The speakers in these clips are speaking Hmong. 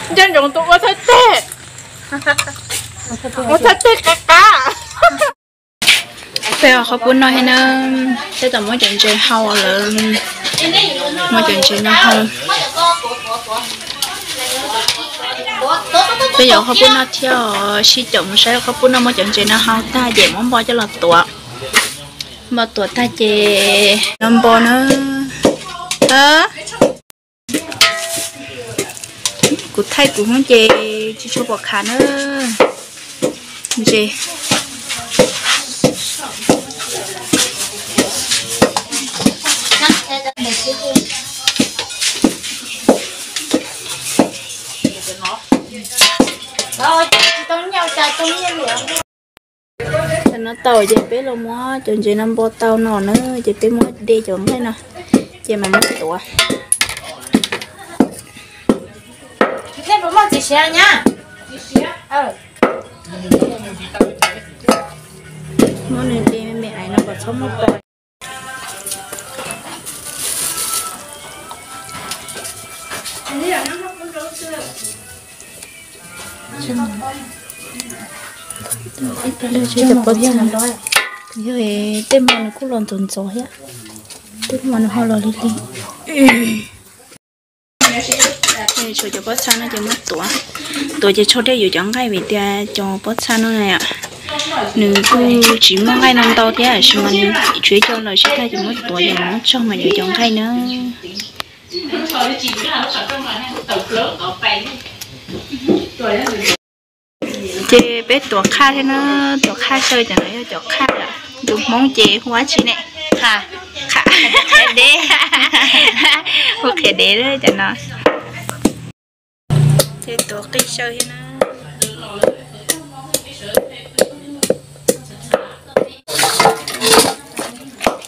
Nco ntsoov tus ua thaij teg, ua thaij teg qab qab. Peb ua qhov pub noj thiab na, peb tau muab cov ntses hau lawm, muab cov ntses no hau. Peb yuav qhov pub noj thiab os, sib caum mus saib qhov pub noj, muab cov ntses no hau tag ces muab npo coj los tuav. Npo tuav tag ces no npo na. Kuv thaij kuv hnub ces tsis tshua pom khav na. Ntses. Tam no tau ces peb los muab cov ntses no npo tau no na, ces peb muab de cov nqaij no, ces mam muab tuav. Muab nws de me me aiv no kom txhob muaj pos. Ib pab lug tsis cov pob txha, yog tej hmo nws kuj los ntxov ntxov thiab, tej hmo nws ho los lig lig. Tshuav cov pob txha no ces muab tuav, tuav ces tsho dej yuav cov nqaij vim tias cov pob txha no nws kuj tsis muaj nqaij no ntau thiab, tab sis mas nws tshuav ib co lawm sib tag ces muab tuav ces muab tsog mas yuav cov nqaij na. Ces peb tuav qhaj thiab na, tuav qhaj xyaw, cov no yog cov qhaj, lus Hmoob ces hu ua dab tsi ne? Qhaj, qhaj dev, hu qhia dev cov no. Ces tuav qij xyaw thiab na.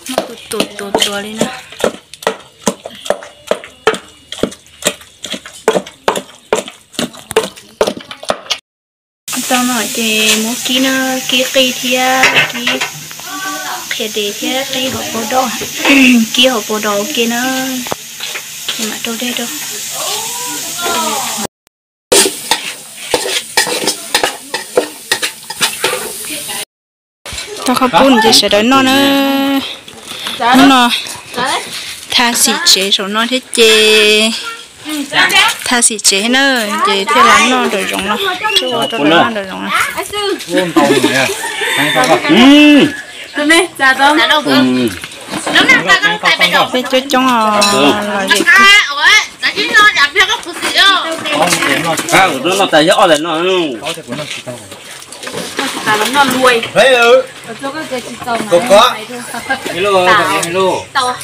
Muab tus tuav tuav tuav li na. Tau no ces muab kib na, kib qij thiab kib qhia dev thiab qib hauv paus dos, kib hauv paus dos ua ke na, ces mam rau dej rau. Tau qhov pub ces sawv daws noj na. Hnub no thaj xim tsev saum no thiab ces, thaj xim tsev na, ces thiaj los noj nraum zoov no, thiaj ua rau noj nraum zoov no. Peb coob coob os, los zem kawg.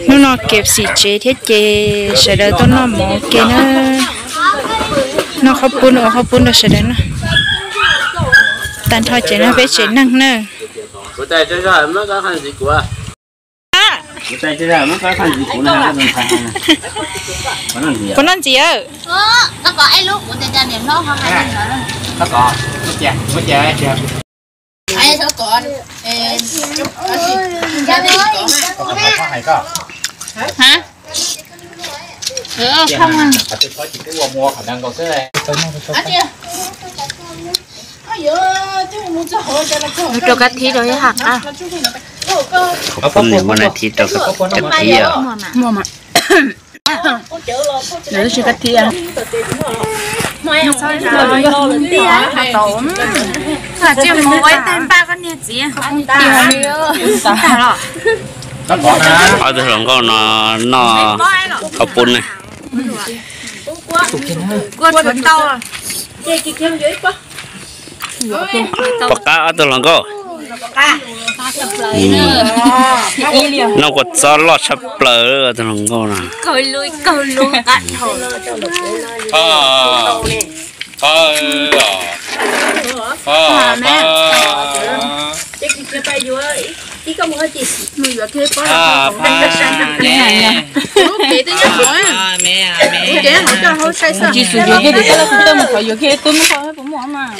Hnub no kev xim tsev thiab ces sawv daws tuaj noj mov ua ke na. Noj qhob pub, ua qhob pub rau sawv daws noj. Tag nrho ces no peb tsev neeg na. Puas noj ntxiv? Rau kab thib rau ib hab. Qhov pub nws muaj nai thib rau kab thib os. Nws twb tsis kab thib. Tsis mus ua ib tag npaj koj niag txiv. Ob tug hluas nkauj no noj qhov pub na. Kua tshuav ntau. Pom qab ob tug hluas nkauj. Noj kua txob loj tshaj plaws ob tug hluas nkauj no. Tsis xus yuav kiag tus tej laj tus tej mus qhov yuav kiag tub muab qhov puas muaj mas.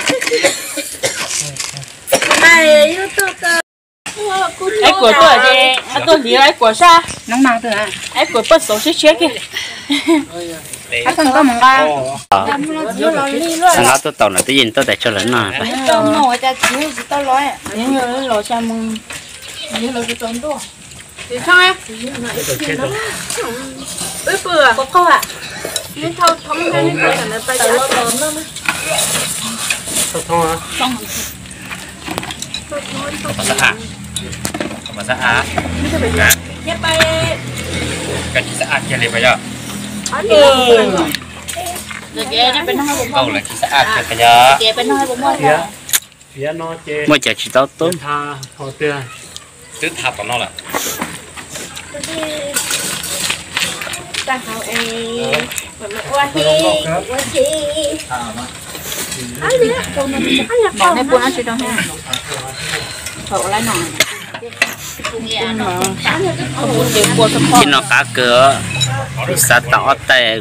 Aib kuam tuaj ces tuaj hliv aib kuam sab, aib kuam poj xauv tshiab tshiab kiag. Nqa tuaj tau na, twb yeej tuaj tais tsawg lawm no. Koj tsis xav a kiag li puas yog? Nkauj lawm tsis xav a kiag puas yog? Muaj cas tsis tau tub. Twb tha tom no lawm. Ib no qab kawg, kuv xav tau ob tais.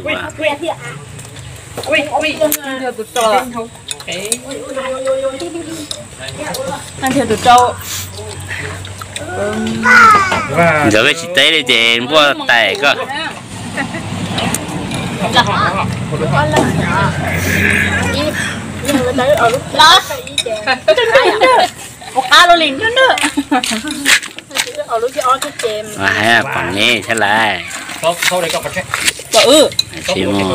Ntxawm koj tsis teb li ces npuaj tais koj. Ua qab los li nrog nrog. Hais pom ne thiab lawm. Tsis mus.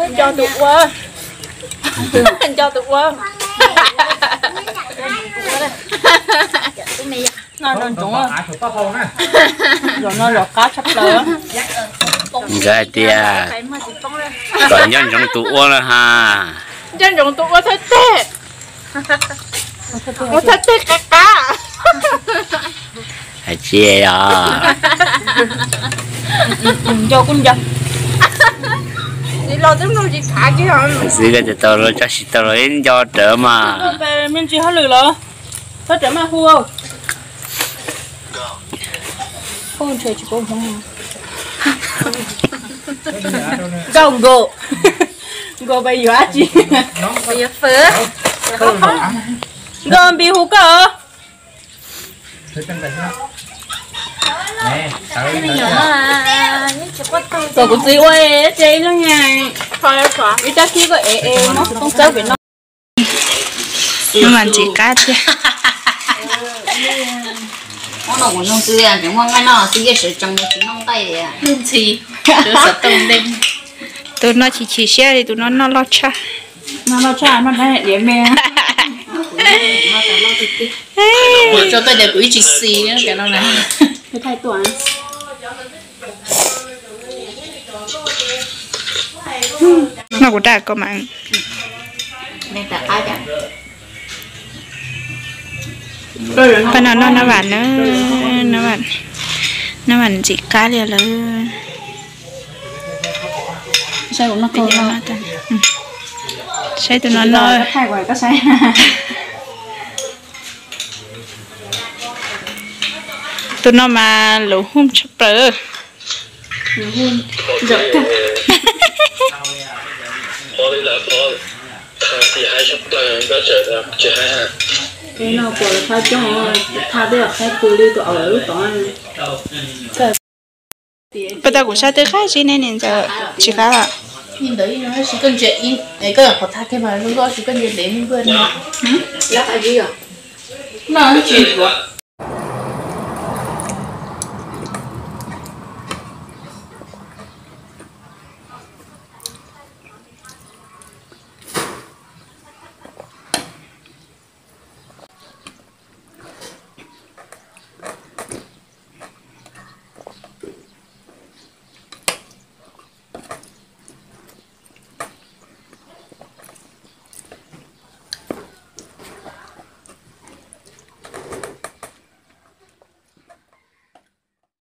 Nco tus ua, nco tus ua. No no ntsoov, zaum no zaum qab tshaj plaws. Nkawd hais tias kom nco ntsoov tus ua na ha. Nco ntsoov tus ua thawj teg, ua thawj teg qab qab. Hais tsis os. Nco kuj nco. Xwb tias tau los tso tsis tau los nco rawv mas. Me ntsis hauj lwm los txhob rawv maj hu. Nkauj nkaus, nkaus pes yuav dab tsi? Nkaus npis hu koj. Kom kuv txiv ua ces ib leeg ib rab khib koj ev es muab xov tooj txawb pem no. Mas ntxim qab thiab. Muab no kuv nug xwb, tseem muaj nqaij noj xwb, yeej sawv tsees tsis noj nqaij li. Ntxhi, tus no chim chim siab li, tus no noj loj tshaj. Noj loj tshaj, noj dab diav me. Kuv tso koj ces kuv ib tsis xis cov no na. No kuv rau koj mas. Pab no noj nab vam na, nab vam ntxim qab li lawm. Saib tus no no. Tus no mas lus hum tshaj plaws. Pab tau kuv sab twb qab zib ne niam ntxawm tsis qab lawm.